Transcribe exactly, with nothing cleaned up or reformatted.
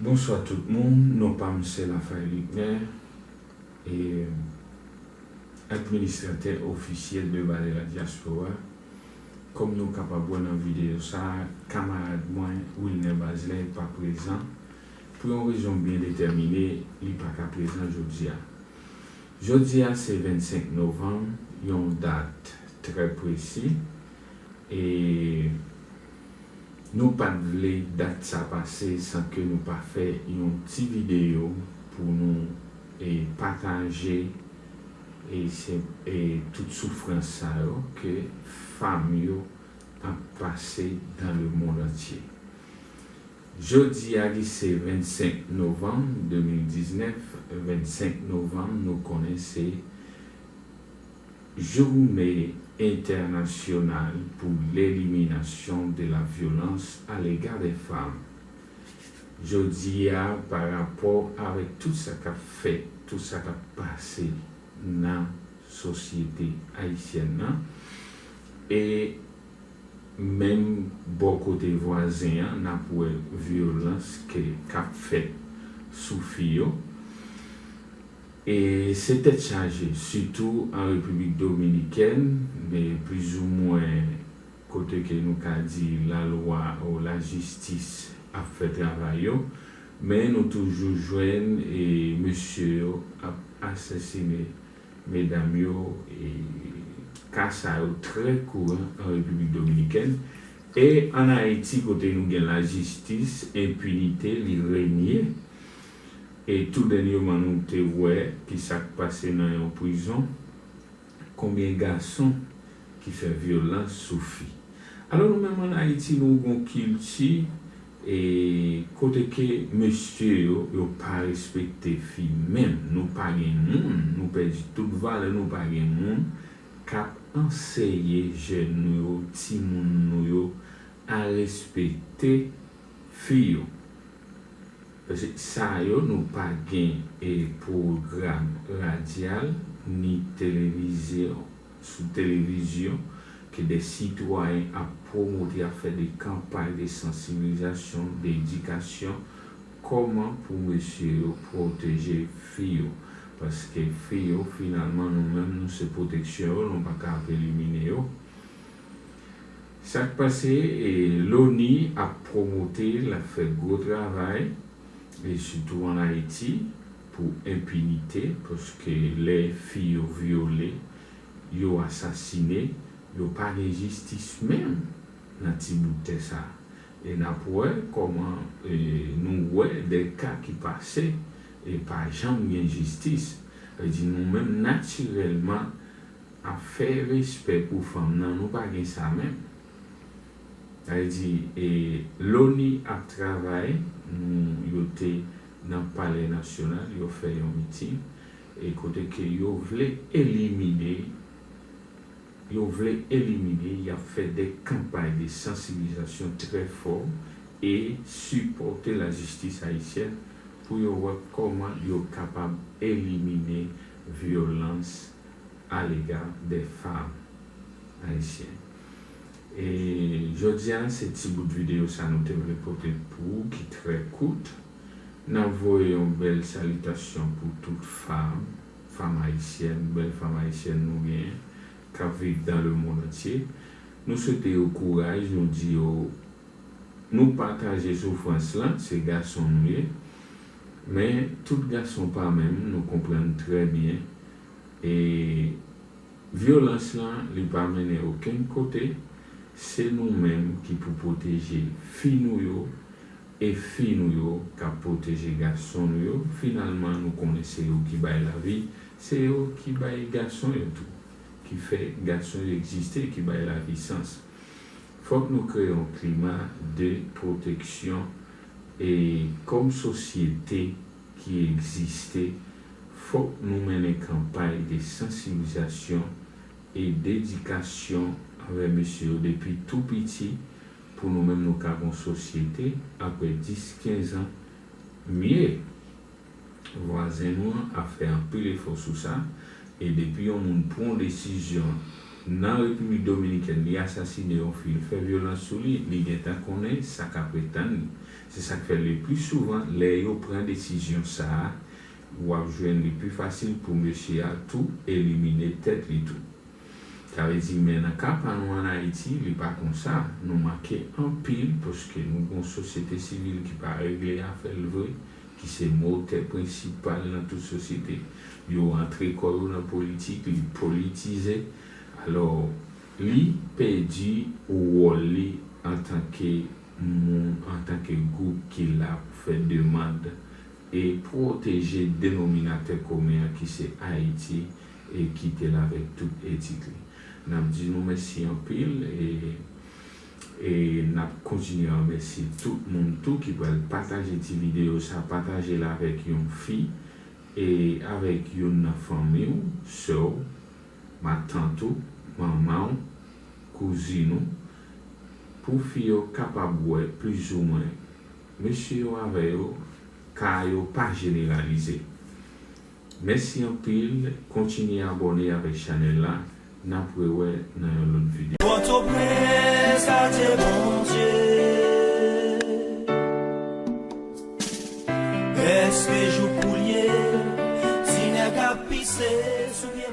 Bonswa tout moun, non pa m se Lafay Luckner, e administratè ofisyèl de Bale la Diaspora. Kòm nou kapab wè nan videyo sa a, kamarad mwen Wilner Bazelais pa prezan. Pou yon rezon byen detèmine, li pa ka prezan jodi a. Jodi a se vennsenk novanm, yon dat trè presi, e nou pa t vle dat sa pase san ke nou pa fè yon ti videyo pou nou e pataje e se e tout soufrans sa yo ke fanm yo ap pase dans le monde entier. Jodi a ki se vennsenk novanm de mil diznèf, vennsenk novanm nou konnen se Journée Internationale pour l'Élimination de la Violence à l'égard des femmes. Jodi a, pa rapò avèk tout sa k ap fèt, tout sa k ap pase nan sosyete ayisyèn nan, e menm bò kote vwazen an, n ap wè vyolans ke k ap fèt sou fi yo. E se tèt chaje, sitou an Repiblik Dominikèn, men plizoumwen kote ke nou ka di lalwa ou lajistis ap fè travay yo, men nou toujou jwenn e mesye yo ap asasine medam yo, e ka sa yo trè kouran an Repiblik Dominikèn. E ann Ayiti, kote nou gen lajistis, enpinite, li renye. E tou dènyèman, nou te wè ki sa k pase nan yon prizon, konbyen gason ki fè vyolans sou fi. Alò, nou menm ann Ayiti, nou gon kilti e kote ke mesye yo, yo pa respekte fi menm. Nou pa gen moun, nou pèdi tout valè, nou pa gen moun k ap anseye jèn nou yo, timoun nou yo, a respekte fi yo. Paske sa yo, nou pa gen e pwogram radyal, ni televizyon, sou televizyon, ke de sitwayen ap pwomote, ap fè de kanpay de sansibilizasyon, de edikasyon, kòman pou mesye yo pwoteje fi yo. Paske fi yo, finalman, nou menm, nou se pwoteksyon yo, nou pa ka ap elimine yo. Sa k pase, e, Loni ap pwomote, l ap fè gwo travay, e sitou ann Ayiti, pou enpinite, paske lè fi yo vyole, yo asasine, yo pa gen jistis menm nan ti bout tè sa. E n ap wè kòman, e, nou wè de ka ki pase, e pa janm gen jistis. Sa vle di nou menm natirèlman, afè respè pou fanm nan, nou pa gen sa menm. Sa vle di, e, Loni ap travay, nou, yo te nan Palè Nasyonal, yo fè yon miting, e kote ke yo vle elimine, yo vle elimine, y ap fè de kanpay de sansibilizasyon trè fò e sipòte lajistis ayisyèn pou yo wè kòman yo kapab elimine vyolans à l'égard des femmes haïtiennes. E jodi a, se ti bout videyo sa nou te vle pote pou ou, ki trè kout. N ap voye yon bèl salitasyon pou tout fanm, fanm ayisyèn, bèl fanm ayisyèn nou genyen, k ap viv dans le monde entier. Nou swete yo kouraj, nou di yo, nou pataje soufrans lan, se gason nou ye. Men, tout gason pa menm, nou konprann trè byen. E vyolans lan, li pa mennen okenn kote. Se nou menm ki pou pwoteje fi nou yo, e fi nou yo k ap pwoteje gason nou yo. Finalman, nou konnen se yo ki bay lavi, se yo ki bay gason yo tou, ki fè gason yo egziste, ki bay lavi sans. Fòk nou kreye yon klima de pwoteksyon, e kòm sosyete ki egziste, fòk nou mennen kanpay de sansibilizasyon e dedikasyon anvè mesye yo depi tou piti, pou nou menm nou ka gen yon sosyete apre dis, kenz an mye. Vwazen nou an ap fè anpil efò sou sa, e depi yon moun pran yon desizyon nan Repiblik Dominikèn, li asasine yon fi, li fè vyolans sou li, li gentan konnen sa k ap ret tann li. Se sa k fè le pli souvan, lè yo pran desizyon sa a, w ap jwenn li pi fasil pou mesye a tou elimine tèt li tou. Sa vle di, men nan ka pa nou ann Ayiti, li pa konsa. Nou manke anpil paske nou gen yon sosyete sivil ki pa regle afè l vre, ki se motè prensipal nan tout sosyete. Yo antre kò yo nan politik, li politize. Alò, li pèdi wòl li antanke moun, antanke gwoup ki la pou fè demann e pwoteje denominatè komen an ki se Ayiti e kite l avèk tout etik li. N ap di nou mèsi anpil e, e n ap kontinye remèsye tout moun tou ki pral pataje ti videyo sa, pataje l avèk yon fi e avèk youn nan fanmi w, sè w, matant ou, manman w, kouzin ou, pou fi yo kapab wè plizoumwen mesye yo avè yo, ka yo pa jeneralize. Mèsi anpil, kontinye abòne avèk chanèl la, n ap rewè nan yon lòt videyo. Pòtoprens, Adye Bondye. Èske jou koulye, ti nèg ap pise sou pye